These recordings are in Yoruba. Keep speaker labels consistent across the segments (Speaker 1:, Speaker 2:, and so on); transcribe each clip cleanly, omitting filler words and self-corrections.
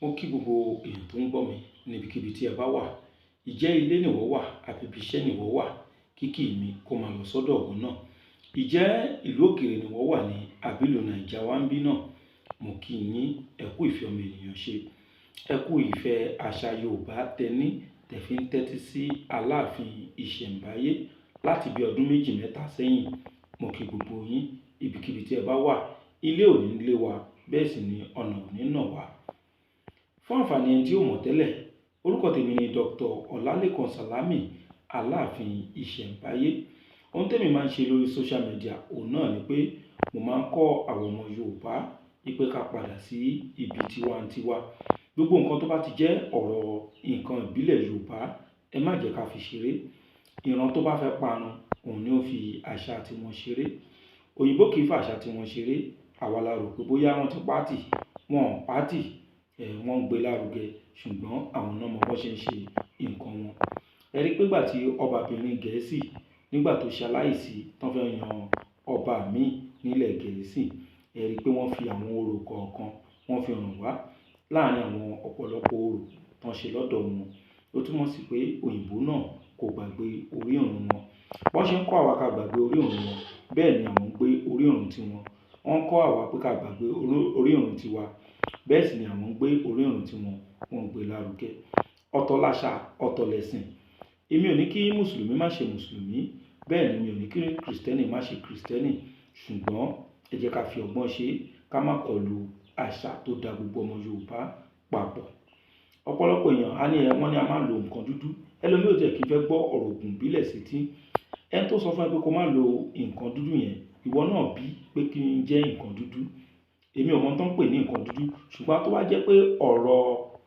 Speaker 1: Mo kí gbogbo èèyàn tó ń gbọ́ mi níbikíbi tí ẹ bá wà. Ìjẹ́ ilé nìwọ wà àbí ibi iṣẹ́ nìwọ wà, kíkí mi kó máa lọ sọ́dọ̀ ọ̀wọ́ náà. Ìjẹ́ ìlú òkèèrè nìwọ wà ní àbí ìlú Nàìjíríà wá ń bí náà. Mo kí yín, ẹ kú ìfẹ́ ọmọ ènìyàn ṣe. Ẹ kú ìfẹ́ àṣà Yorùbá tẹ ní tẹ fi ń tẹ́tí sí Aláàfin Ìṣẹ̀mbáyé láti bí ọdún méjì mẹ́ta sẹ́yìn. Mo kí gbogbo yín ibikíbi tí ẹ bá wà. Ilé ò ní lé wa, bẹ́ẹ̀ sì ni ọ̀nà ò ní nà wá. Fún àǹfààní ẹni tí ò mọ̀ tẹ́lẹ̀, orúkọ tèmi ni Dr. Ọlálékan Sàlámì, Aláàfin Ìṣẹ̀mbáyé. Ohun tèmi máa ń ṣe lórí social media, òun náà ni pé mo máa ń kọ́ àwọn ọmọ Yorùbá wípé ká padà sí ibi tiwa-n-tiwa. Gbogbo nǹkan tó bá ti jẹ́ ọ̀rọ̀ nǹkan ìbílẹ̀ Yorùbá, ẹ má jẹ́ ká fi ṣeré. Ìran tó bá fẹ́ parun, òun ni ó fi àṣà tí wọn ṣeré. Òyìnbó kì í fa àṣà tí wọn ṣeré. Àwa la rò pé bóyá wọ́n ti pàtì, wọ́n ò pàtì, wọ́n ń gbé lárugẹ, ṣùgbọ́n àwọn náà mọ bó ṣe ń ṣe nǹkan wọn. Ẹ rí pé ìgbà tí ọbabìnrin Gẹ̀ẹ́sì nígbà tó ṣe aláìsí, tán fẹ́ yan ọba mi nílẹ̀ Gẹ̀ẹ́sì, ẹ rí pé wọ́n fi àwọn orò kọ̀ọ̀kan, wọ́n fi hàn wá láàárín àwọn ọ̀pọ̀lọpọ̀ orò tán ṣe lọ́dọ̀ wọn. Ó túmọ̀ sí pé òyìnbó náà kò gbàgbé orírun wọn. Bọ́n ṣe ń kọ́ àwa ká gbàgbé orírun wọn, bẹ́ẹ̀ ni àwọn ń gbé orírun tiwọn. Wọ́n ń kọ́ àwa pé ká gbàgbé orírun tiwa, bẹ́ẹ̀ sì ni àwọn ń gbé orírun tiwọn, wọ́n ń gbé lárugẹ. Ọ̀tọ̀ láṣà, ọ̀tọ̀ lẹ̀sìn. Èmi ò ní kí Mùsùlùmí má ṣe Mùsùlùmí, bẹ́ẹ̀ ni mi ò ní kí Krìstẹ́nì má ṣe Krìstẹ́nì. Ṣùgbọ́n ẹ jẹ́ ká fi ọgbọ́n ṣe, ká má kọlu àṣà tó da gbogbo ọmọ Yorùbá papọ̀. Ọ̀pọ̀lọpọ̀ èèyàn á ní ẹ, wọ́n ní a máa lo nǹkan dúdú. Ẹlòmíì ò tiẹ̀ kí fẹ́ gbọ́ ọ̀rọ̀ ògùn ìbílẹ̀ sétí. Ẹni tó sọ fún ẹ pé kó má lo nǹkan dúdú yẹn, ìwọ náà bí pé kí ń jẹ́ nǹkan dúdú. Èmi ò mọ̀ tó ń pè ní nǹkan dúdú, ṣùgbọ́n tó bá jẹ́ pé ọ̀rọ̀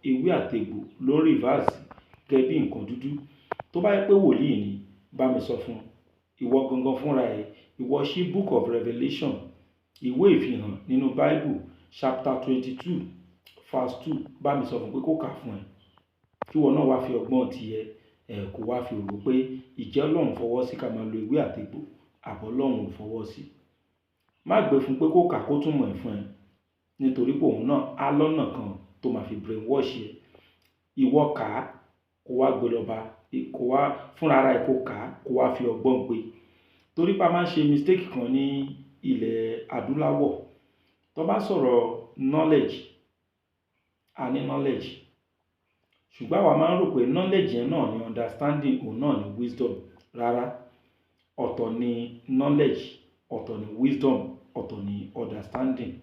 Speaker 1: ewé àti egbò ló ń reverse gẹ́gẹ́ bí nǹkan dúdú, tó bá jẹ́ pé wòlíì ni, bá mi sọ fún un. Ìwọ gangan fúnra ẹ, ìwọ ṣí Book of Revelation, ìwé ìfihàn nínú Bible, chapter 22, verse 2, bá mi sọ fún un pé kó kà fún ẹ. Kí ìwọ náà wá fi ọgbọ́n ti ẹ, kó wá fi rò pé ìjẹ́ Ọlọ́run fọwọ́ sí ká máa lo ewé àti egbò, àbọ̀ Ọlọ́run ò fọwọ́ sí. Má gbé fún un pé kó kà kó túmọ̀ ẹ̀ fún ẹ, nítorí pé òun náà á lọ́nà kan tó máa fi brainwash ẹ. Ìwọ kà á, kó wá gbé lọ bá, kó wá fúnra ara ẹ kó kà á, kó wá fi ọgbọ́n gbé. Torí pé a máa ń ṣe mistake kan ní ilẹ̀ adúláwọ̀. Tó bá sọ̀rọ̀ knowledge, a ní knowledge. Ṣùgbọ́n àwa máa ń rò pé knowledge yẹn náà ni understanding, òun náà ni wisdom. Rárá, ọ̀tọ̀ ni knowledge, ọ̀tọ̀ ni wisdom, ọ̀tọ̀ ni understanding.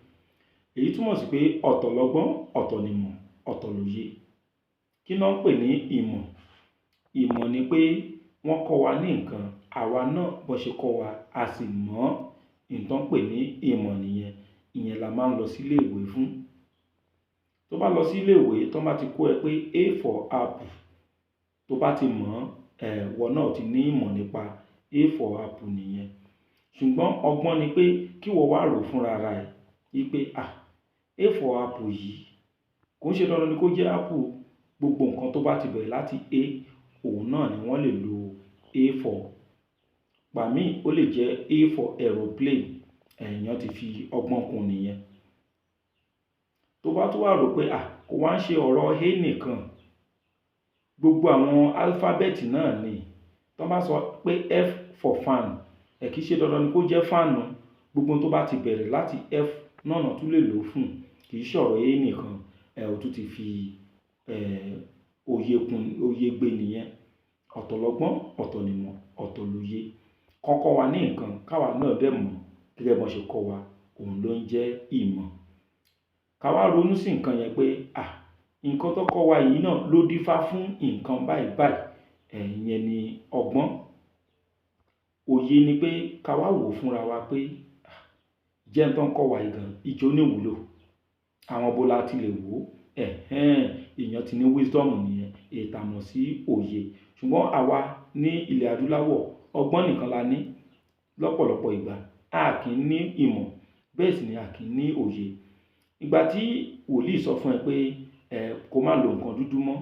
Speaker 1: Èyí túmọ̀ sí pé ọ̀tọ̀ lọ́gbọ́n, ọ̀tọ̀ ni ìmọ̀, ọ̀tọ̀ lóye. Kí ni wọ́n ń pè ní ìmọ̀? Ìmọ̀ ni pé wọ́n kọ́ wa ní nǹkan, àwa náà bó ṣe kọ́ wa, a sì mọ̀. Nǹkan ń pè ní ìmọ̀ nìyẹn. Ìyẹn la máa ń lọ sí ilé ìwé fún. Tó bá lọ sí ilé ìwé, tó bá ti kọ́ ẹ pé A for apple, tó bá ti mọ̀, ìwọ náà ti ní ìmọ̀ nípa A for apple nìyẹn. Ṣùgbọ́n ọgbọ́n ni pé kí ìwọ wá rò fúnra ara ẹ wípé, à, A for apple yìí kò ń ṣe dandan ni kó jẹ́ apple. Gbogbo nǹkan tó bá ti bẹ̀rẹ̀ láti A, òun náà ni wọ́n lè lo A for. Ìgbà mí ó lè jẹ́ A for aeroplane, èèyàn ti fi ọgbọ́n kún nìyẹn. Tó bá tún wà rò pé, à, kò wá ń ṣe ọ̀rọ̀ A nìkan, gbogbo àwọn alphabet náà ni. Tó bá sọ pé F for fan, ẹ kì í ṣe dandan ni kó jẹ́ fan. Gbogbo ohun tó bá ti bẹ̀rẹ̀ láti F náà náà tún lè lò fún. Kì í ṣọ̀rọ̀ A nìkan, ò tún ti fi, òye kún, òye gbé nìyẹn. Ọ̀tọ̀ lọ́gbọ́n, ọ̀tọ̀ ni ìmọ̀, ọ̀tọ̀ lóye. Kọ́ kọ́ wa ní nǹkan, káwa náà dẹ̀ mọ̀ gẹ́gẹ́ bí wọ́n ṣe kọ́ wa, òun ló ń jẹ́ ìmọ̀. Ká wá ronú sí nǹkan yẹn pé, à, nǹkan tó kọ́ wa yìí náà ló dífá fún nǹkan báì báì. Ìyẹn ni ọgbọ́n. Òye ni pé ká wá wò fúnra wa pé, à, jẹ́ ń tán kọ́ wa yìí gan, ìjọ ní ìwúlò. Àwọn bó la ti lè wò, èèyàn ti ní wisdom nìyẹn, èyí tá mọ̀ sí òye. Ṣùgbọ́n àwa ní ilẹ̀ adúláwọ̀, ọgbọ́n nìkan la ní lọ́pọ̀lọpọ̀ ìgbà. A kì í ní ìmọ̀, bẹ́ẹ̀ sì ni a kì í ní òye. Ìgbà tí wòlíì sọ fún ẹ pé, kó má lo nǹkan dúdú mọ́,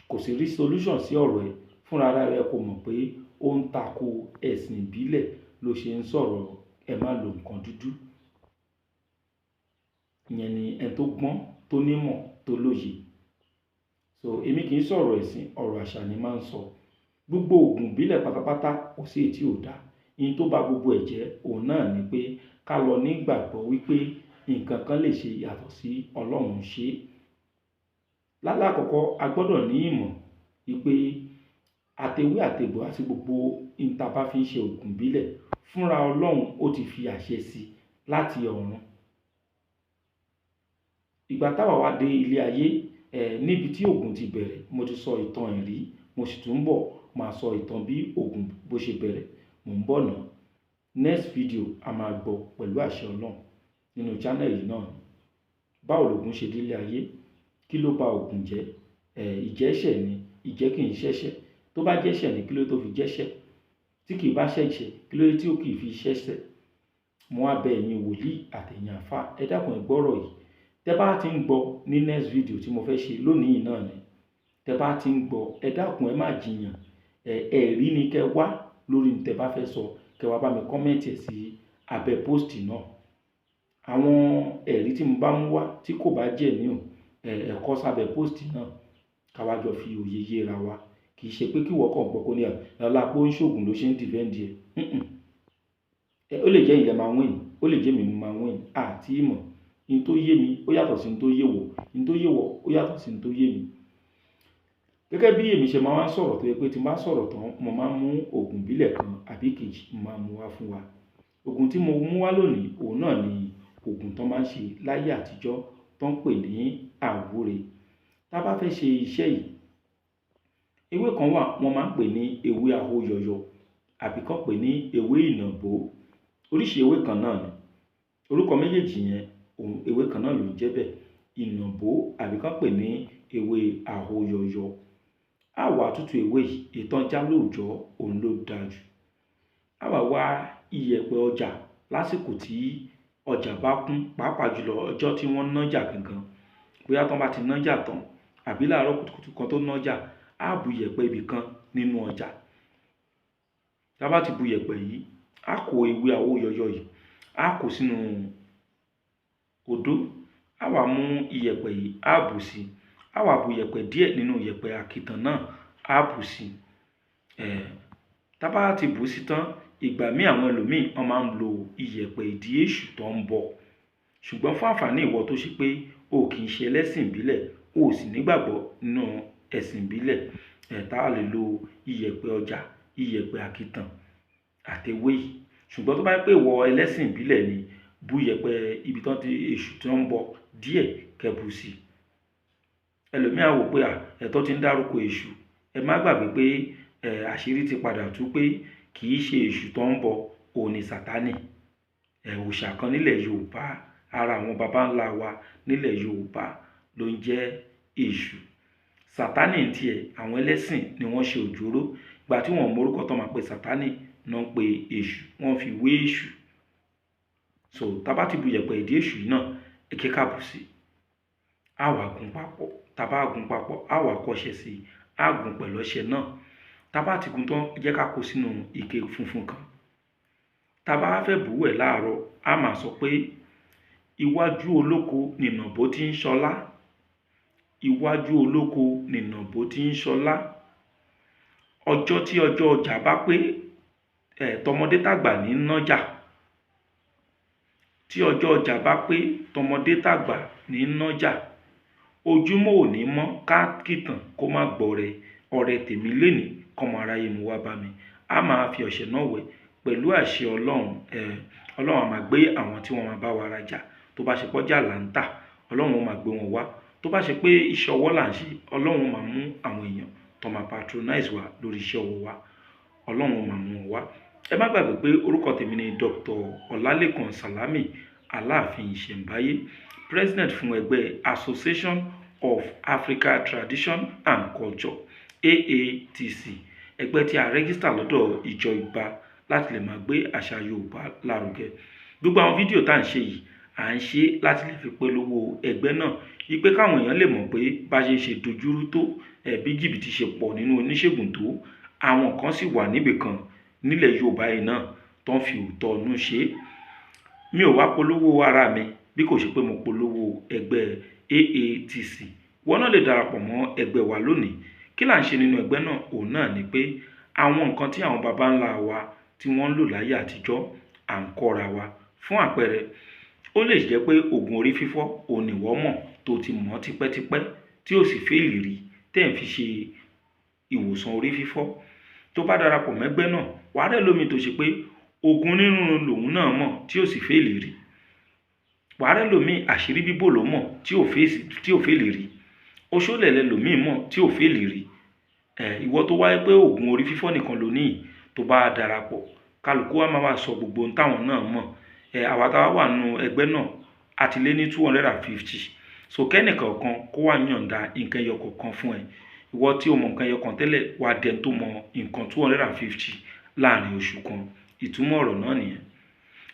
Speaker 1: kò sì rí solution sí ọ̀rọ̀ ẹ, fúnra ara rẹ kò mọ̀ pé ó ń tako ẹ̀sìn ìbílẹ̀ ló ṣe ń sọ̀rọ̀ ẹ má lo nǹkan dúdú. Ìyẹn ni ẹni tó gbọ́n, tó ní ìmọ̀. tó lóye. So èmi kì í sọ̀rọ̀ ẹ̀sìn, ọ̀rọ̀ àṣà ni máa ń sọ. Gbogbo ògùn ìbílẹ̀ pátápátá kò sí èyí tí ò dáa. Ihun tó bá gbogbo ẹ̀ jẹ́, òun náà ni pé ká lọ ní ìgbàgbọ́ wípé nǹkan kan lè ṣe yàtọ̀ sí Ọlọ́run ṣe. Lálákọ̀ọ́kọ́, a gbọ́dọ̀ ní ìmọ̀ wípé àtewé àtegbò àti gbogbo ihun tá bá fi ń ṣe ògùn ìbílẹ̀ fúnra Ọlọ́run ó ti fi àṣẹ sí láti ọ̀run. Ìgbà táwa wá dé ilé ayé, níbi tí ògùn ti bẹ̀rẹ̀, mo ti sọ ìtàn ẹ̀ rí, mo sì tún ń bọ̀ máa sọ ìtàn bí ògùn bó ṣe bẹ̀rẹ̀. Mò ń bọ̀ náà. Next video a máa gbọ́ pẹ̀lú àṣẹ Ọlọ́run nínú channel yìí náà ni. Báwo lògùn ṣe dé ilé ayé? Kí ló ba ògùn jẹ́? Ìjẹ́ṣẹ̀ ni, ìjẹ́ kì í ṣẹ̀ṣẹ̀. Tó bá jẹ́ṣẹ̀ ni, kí ló tó fi jẹ́ṣẹ̀? Tí kì í bá ṣẹ̀ṣẹ̀, kí ló dé tí ó kì í fi ṣẹ̀ṣẹ̀? Mo wá bẹ ẹ̀yin wòlíì àti ẹ̀yin àlfáà, ẹ dákun ẹ gbọ́rọ̀ yìí. Tẹ bá ti ń gbọ́ ní next video tí mo fẹ́ ṣe lónìí yìí náà ni. Tẹ bá ti ń gbọ́, ẹ dákun ẹ má jiyàn. Ẹ̀rí ni kẹ wá lórí ohun tẹ bá fẹ́ sọ. Kẹ wá bá mi comment ẹ̀ sí abẹ́ post náà. Àwọn ẹ̀rí tí mo bá mú wá tí kò bá genuine, ẹ kọ sábẹ́ post náà. Ká wá jọ fi òye yéra wa. Kì í ṣe pé kí ìwọ kàn gbọ́ kó ní ọlá pé ó ń ṣògùn ló ṣe ń defend ẹ. Ó lè jẹ́ ẹ̀yin lẹ máa win, ó lè jẹ́ èmi mo máa win. A tí mọ̀. Ohun tó yé mi ó yàtọ̀ sí ohun tó yé wọ. Ohun tó yé wọ ó yàtọ̀ sí ohun tó yé mi. Gẹ́gẹ́ bí èmi ṣe máa ń sọ̀rọ̀ tó jẹ́ pé tí mo bá sọ̀rọ̀ tán, mo máa ń mú ògùn ìbílẹ̀ kan àbí kejì mo máa mú wá fún wa. Ògùn tí mo mú wá lónìí, òun náà ni ògùn tó máa ń ṣe láyé àtijọ́ tó ń pè ní àwúre. Tá bá fẹ́ ṣe iṣẹ́ yìí, ewé kan wà wọ́n máa ń pè ní ewé ahóyọyọ àbí kàn pè ní ewé ìnàbó. Oríṣi ewé kan náà ni. Orúkọ méjèèjì yẹn, òun ewé kan náà ló ń jẹ́ bẹ́ẹ̀. Ìnàbó àbí kàn pè ní ewé ahóyọyọ. A wá tútù ewé yìí, ìtàn já lóòjọ́, òun ló dáa jù. A wá wá iyẹ̀pẹ̀ ọjà lásìkò tí ọjà bá kún, pàápàá jùlọ ọjọ́ tí wọ́n nájà gangan. Bóyá tán bá ti nájà tán àbí láàárọ̀ kùtùkùtù kan tó nájà, á bu iyẹ̀pẹ̀ ibì kan nínú ọjà. Tá bá ti bu iyẹ̀pẹ̀ yìí, á kó ewé ahóyọyọ yìí, á kó sínú odó. A wá mú iyẹ̀pẹ̀ yìí, á bù sí. A wá bu iyẹ̀pẹ̀ díẹ̀ nínú iyẹ̀pẹ̀ àkìtàn náà, á bù sí. Tá bá ti bù sí tán, ìgbà míì àwọn ẹlòmíì wọ́n máa ń lo iyẹ̀pẹ̀ ìdí èṣù tó ń bọ. Ṣùgbọ́n fún àǹfààní ìwọ tó ṣe pé o kì í ṣe ẹlẹ́sìn ìbílẹ̀, o sì nígbàgbọ́ nínú ẹ̀sìn ìbílẹ̀, tá a lè lo iyẹ̀pẹ̀ ọjà, iyẹ̀pẹ̀ àkìtàn àti ewé yìí. Ṣùgbọ́n tó bá jẹ́ pé ìwọ ẹlẹ́sìn ìbílẹ̀ ni, bu iyẹ̀pẹ̀ ibi tán tí èṣù tí wọ́n ń bọ díẹ̀ kẹ bù sí. Ẹlòmíì á wò pé à, ẹ̀ tó ti ń dárúkọ èṣù. Ẹ má gbàgbé pé àṣírí ti padà tú pé kì í ṣe èṣù tó ń bọ, òun ni Sàtánì. Òòṣà kan nílẹ̀ Yorùbá, ara àwọn baba ńlá wa nílẹ̀ Yorùbá ló ń jẹ́ èṣù. Sàtánì ń tiẹ̀, àwọn ẹlẹ́sìn ni wọ́n ṣe òjóró. Ìgbà tí wọ́n mọ orúkọ tó máa pe Sàtánì, náà ń pe èṣù, wọ́n fi wé èṣù. So tá bá ti bu iyẹ̀pẹ̀ ìdí èṣù yìí náà, ẹ jẹ́ ká bù sí. A wá gún papọ̀. Tá bá gún papọ̀, a wá kó ọṣẹ sí i, á gún pẹ̀lú ọṣẹ náà. Tá bá ti gún tán, ẹ jẹ́ ká kó sínú ike funfun kan. Tá bá fẹ́ bù wẹ̀ láàárọ̀, a máa sọ pé iwájú olóko nìnàbó tí ń ṣọlá. Iwájú olóko nìnàbó tí ń ṣọlá. Ọjọ́ tí ọjọ́ ọjà bá pé, tọmọdé tàgbà ní nájà. Tí ọjọ́ ọjà bá pé, tọmọdé tàgbà ní nájà. Ojúmọ́ ò ní mọ́ ká kìtàn kó má gbọrẹ. Ọrẹ tèmi lénìí, kọ́mọ aráyé mú wá bá mi. A máa fi ọṣẹ náà wẹ̀ pẹ̀lú àṣẹ Ọlọ́run. Ọlọ́run á máa gbé àwọn tí wọ́n máa bá wa rajà. Tó bá ṣe pé ọjà là ń tà, Ọlọ́run ó máa gbé wọn wá. Tó bá ṣe pé iṣẹ́ ọwọ́ là ń ṣe, Ọlọ́run ó máa mú àwọn èèyàn tó máa patronize wa lórí iṣẹ́ ọwọ́ wa. Ọlọ́run ó máa mú wọn wá. Ẹ má gbàgbé pé orúkọ tèmi ni Dr. Ọlálékan Salami, Aláàfin Ìṣẹ̀mbáyé, President fún ẹgbẹ́ Association of Africa Tradition and Culture, AATC. Ẹgbẹ́ tí a register lọ́dọ̀ ìjọ Ìbà láti lè máa gbé àṣà Yorùbá lárugẹ. Gbogbo àwọn fídíò tá à ń ṣe yìí, à ń ṣe láti lè fi polówó ẹgbẹ́ náà. Wípé káwọn èèyàn lè mọ̀ pé bá ṣe ń ṣe dojúrú tó, bí jìbìtì ṣe pọ̀ nínú oníṣègùn tó, àwọn kan sì wà níbi kan nílẹ̀ Yorùbá yìí náà tó ń fi òótọ́ inú ṣe. Mi ò wá polówó ara mi. bí kò ṣe pé mo polówó ẹgbẹ́ AATC. Wọ́n náà lè darapọ̀ mọ́ ẹgbẹ́ wa lónìí. Kí là ń ṣe nínú ẹgbẹ́ náà? Òun náà ni pé àwọn nǹkan tí àwọn baba ńlá wa tí wọ́n ń lò láyé àtijọ́ à ń kọ́ra wa. Fún àpẹẹrẹ, ó lè jẹ́ pé oògùn orí fífọ́ òun ni ìwọ mọ̀ tó ti mọ̀ tipẹ́tipẹ́ tí ò sì fẹ́ẹ̀lì rí tẹ́ ẹ̀ fi ṣe ìwòsàn orí fífọ́. Tó bá darapọ̀ mẹ́gbẹ́ náà, wàá rẹ́ lómi tó ṣe pé oògùn onírúurú lòun náà mọ̀ tí ò sì fẹ́ẹ̀lì rí. Wàá rẹ́ lómi àṣírí bíbò ló mọ̀ tí ò fẹ́ẹ̀lì rí. Oṣólẹ̀ lẹ lòmíì mọ̀ tí ò fẹ́ẹ̀lì rí. Ìwọ tó wáyé pé oògùn orí fífọ́ nìkan ló ní, tó bá darapọ̀, kálukú wa máa wá sọ gbogbo ohun táwọn náà mọ̀. Àwa táwa wà nínú ẹgbẹ́ náà a ti lé ní 250. So kẹ́nìkọ̀ọ̀kan kó wá yànda nǹkan ẹyọ kọ̀ọ̀kan fún ẹ. Ìwọ tí o mọ̀ nǹkan ẹyọ kan tẹ́lẹ̀ wá dẹni tó mọ nǹkan 250 láàrin oṣù kan. Ìtumọ̀ ọ̀rọ̀ náà nìyẹn.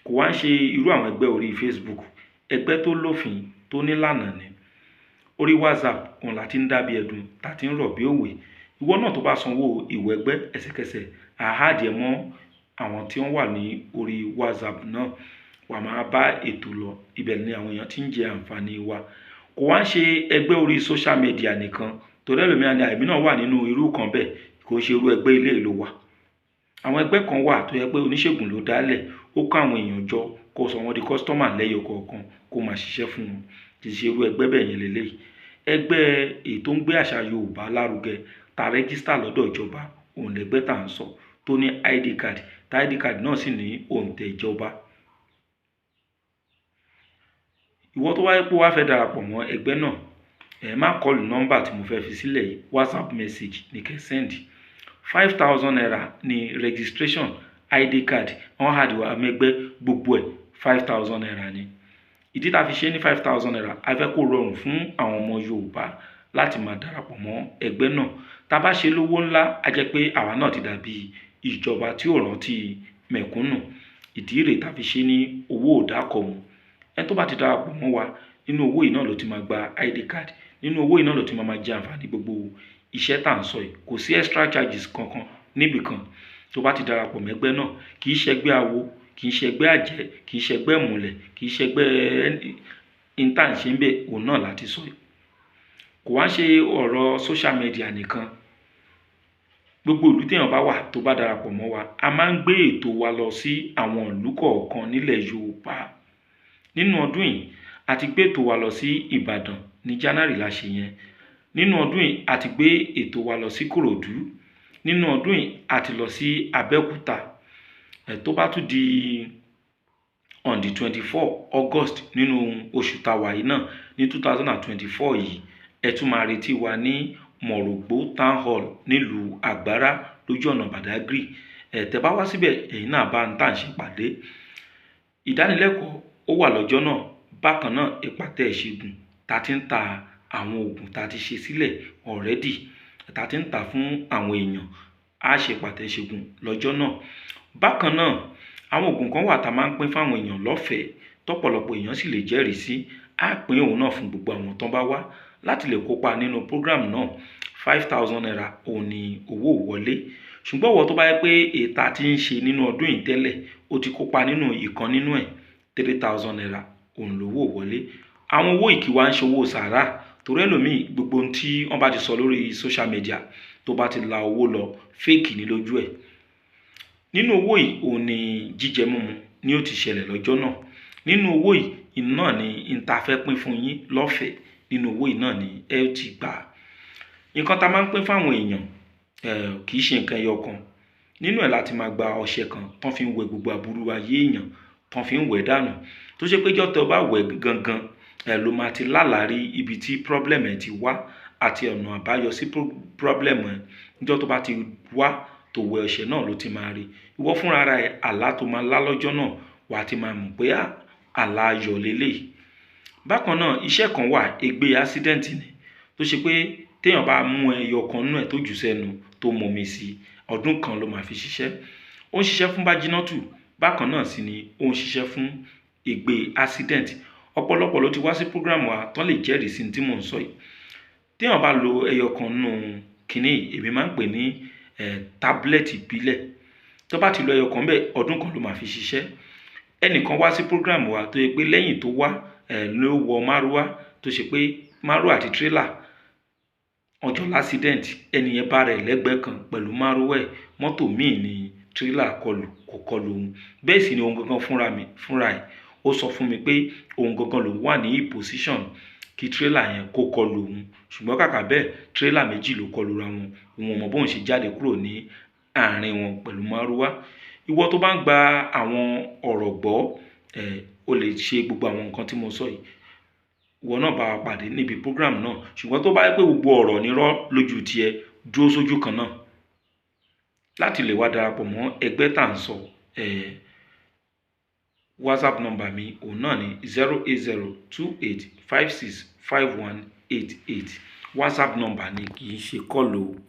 Speaker 1: Kò wá ń ṣe irú àwọn ẹgbẹ́ orí Facebook. Ẹgbẹ́ tó lófin tó nílànà ni. Orí WhatsApp òun la ti ń dábí ẹdun, ta ti ń rọ̀ bí òwe. Ìwọ náà tó bá sanwó ìwé ẹgbẹ́ ẹsẹ̀kẹsẹ̀, àá add ẹ mọ́ àwọn tí wọ́n wà ní orí WhatsApp náà. Wà máa bá ètò lọ. Ibẹ̀ ni àwọn èèyàn tí ń jẹ àǹfààní wa. Kò wá ń ṣe ẹgbẹ́ orí social media nìkan. Torí ẹlòmíràn ni àìmí náà wà nínú irú kan bẹ́ẹ̀, kò ń ṣe irú ẹgbẹ́ ilé ló wà. Àwọn ẹgbẹ́ kan wà tó jẹ́ pé oníṣègùn ló dálẹ̀, ó kó àwọn èèyàn jọ, kó sọ wọ́n di customer lẹ́yọ kọ̀ọ̀kan, kó máa ṣiṣẹ́ fún wọn. Kì í ṣe irú ẹgbẹ́ bẹ́ẹ̀ yẹn lélẹ́yìí. Ẹgbẹ́ èyí tó ń gbé àṣà Yorùbá lárugẹ, ta register lọ́dọ̀ ìjọba, òun lẹgbẹ́ tá à ń sọ, tó ní ID card, tá ID card náà sì ní òǹtẹ̀ ìjọba. Ìwọ tó wáyé pé wá fẹ́ darapọ̀ mọ́ ẹgbẹ́ náà, ẹ má call nọ́mbà tí mo fẹ́ fi sílẹ̀ yìí, WhatsApp message ní kẹ́ send. 5,000 naira ní registration, ID card, wọ́n add wa mẹ́gbẹ́, gbogbo ẹ̀ 5,000 naira ni. Ìdí tá fi ṣe ní 5,000 naira, a fẹ́ kó rọrùn fún àwọn ọmọ Yorùbá láti máa darapọ̀ mọ́ ẹgbẹ́ náà. Tá bá ṣe lówó ńlá, a jẹ́ pé àwa náà ti dàbí ìjọba tí ò rántí mẹ̀kúnnù. Ìdí rèé tá fi ṣe ní owó ò dákọ̀mu. Ẹni tó bá ti darapọ̀ mọ́ wa, nínú owó yìí náà ló ti máa gba ID card, nínú owó yìí náà ló ti máa jẹ àǹfààní gbogbo iṣẹ́ tá à ń sọ yìí. Kò sí extra charges kankan níbì kan. Tó bá ti darapọ̀ mẹ́gbẹ́ náà, kì í ṣe ẹgbẹ́ awo, kì í ṣe ẹgbẹ́ àjẹ́, kì í ṣe ẹgbẹ́ ìmùlẹ̀, kì í ṣe ẹgbẹ́ n tá ń ṣe níbẹ̀, òun náà láti sọ yìí. Kò wá ń ṣe ọ̀rọ̀ social media nìkan. Gbogbo ìlú tí èèyàn bá wà tó bá darapọ̀ mọ́ wa, a máa ń gbé ètò wa lọ sí àwọn ìlú kọ̀ọ̀kan nílẹ̀ Yorùbá. Nínú ọdún yìí, a ti gbé ètò wa lọ sí Ìbàdàn ní January la ṣe yẹn. Nínú ọdún yìí, a ti gbé ètò wa lọ sí Ìkòròdú. Nínú ọdún yìí, a ti lọ sí Abẹ́òkúta. Tó bá tún di on the 24 August nínú oṣù tá wà yìí náà ní 2024 yìí, ẹ tún máa retí wa ní Mọ̀rọ̀gbó Town Hall nílùú Àgbárá lójú ọ̀nà Badagry. Tẹ́ bá wá síbẹ̀, ẹ̀yin náà bá ń tà ń ṣe pàdé. Ìdánilẹ́kọ̀ọ́ ó wà lọ́jọ́ náà. Bákan náà, ìpàtẹ ìṣègùn ta ti ń ta àwọn òògùn ta ti ṣe sílẹ̀ already, ta ti ń tà fún àwọn èèyàn. A ṣe ìpàtẹ ìṣègùn lọ́jọ́ náà. Bákan náà, àwọn òògùn kan wà ta máa ń pín fún àwọn èèyàn lọ́fẹ̀ẹ́, tọ́pọ̀lọpọ̀ èèyàn sì lè jẹ́rìí sí. A pín òun náà fún gbogbo àwọn tó bá wá láti lè kópa nínú program náà. 5,000 naira òun ni owó wọlé. Ṣùgbọ́n ìwọ tó bá jẹ́ pé èyí ta ti ń ṣe nínú ọdún yìí tẹ́lẹ̀, o ti kópa nínú ìkan nínú ẹ̀, 3,000 naira òun lówó wọlé. Àwọn owó yìí kì wá ń ṣe owó sàárà. Torí ẹlòmíì gbogbo ohun tí wọ́n bá ti sọ lórí social media tó bá ti la owó lọ, fake ni lójú ẹ̀. Nínú owó yìí, òun ni jíjẹ múmu ni ó ti ṣẹlẹ̀ lọ́jọ́ náà. Nínú owó yìí, iná ni n ta fẹ́ pín fún yín lọ́fẹ̀ẹ́. Nínú owó yìí náà ni ẹ ti gbà. Nǹkan ta máa ń pín fún àwọn èèyàn, kì í ṣe nǹkan ẹyọ kan. Nínú ẹ̀ la ti máa gba ọṣẹ kan tó fi ń wẹ gbogbo àbúrú ayé èèyàn, tó fi ń wẹ dànù. Tó ṣe pé ọjọ́ tó bá wẹ gangan, ẹ ló máa ti lálàrí ibi tí problem ẹ ti wá àti ọ̀nà àbáyọ sí problem ẹ. Ọjọ́ tó bá ti wá tó wẹ ọṣẹ náà ló ti máa rí. Ìwọ fúnra ara ẹ, àlá tó máa lá lọ́jọ́ náà, wà á ti máa mọ̀ pé àlá ayọ̀ lélẹ̀. Bákan náà, iṣẹ́ kan wà, ègbé accident ni. Tó ṣe pé tí èèyàn bá mú ẹyọ kan nínú ẹ̀ tó jù sẹ́nu tó mọmi sí, ọdún kan ló máa fi ṣiṣẹ́. Ó ń ṣiṣẹ́ fún bájínátù. Bákan náà sì ni ó ń ṣiṣẹ́ fún ègbé accident. Ọ̀pọ̀lọpọ̀ ló ti wá sí program wa tán lè jẹ́rìí sí ohun tí mò ń sọ yìí. Tí èèyàn bá lo ẹyọ kan nínú kíní yìí, èmi máa ń pè ní tablet ìbílẹ̀. Tó bá ti lo ẹyọ kan bẹ́ẹ̀, ọdún kan ló máa fi ṣiṣẹ́. Ẹnìkan wá sí program wa tó jẹ́ pé lẹ́yìn tó wá, ló wọ márúwá, tó ṣe pé márúwá àti tírélà ọjọ́ l'accident, ẹni yẹn bá rẹ̀ lẹ́gbẹ̀ẹ́ kan pẹ̀lú márúwá ẹ̀, mọ́tò míì ní tírélà kọlù, kò kọlù òun. Bẹ́ẹ̀ sì ni òun gangan fúnra ẹ̀ ó sọ fún mi pé òun gangan lòun wà ní position kí tírélà yẹn kó kọlù òun, ṣùgbọ́n kàkà bẹ́ẹ̀ tírélà méjì ló kọlù ra wọn. Òun ò mọ̀ bóun ṣe jáde kúrò ní àárín wọn pẹ̀lú márúwá. Ìwọ tó bá ń gba àwọn ọ̀rọ̀ gbọ́, o lè ṣe gbogbo àwọn nǹkan tí mo sọ yìí. Ìwọ náà bá wa pàdé níbi program náà. Ṣùgbọ́n tó bá jẹ́ pé gbogbo ọ̀rọ̀ nírọ́ lójú tiẹ̀, dúró sójú kan náà láti lè wá darapọ̀ mọ́ ẹgbẹ́ tá à ń sọ. WhatsApp number mi òun náà ni 08028565188. WhatsApp number ni, kì í ṣe call o.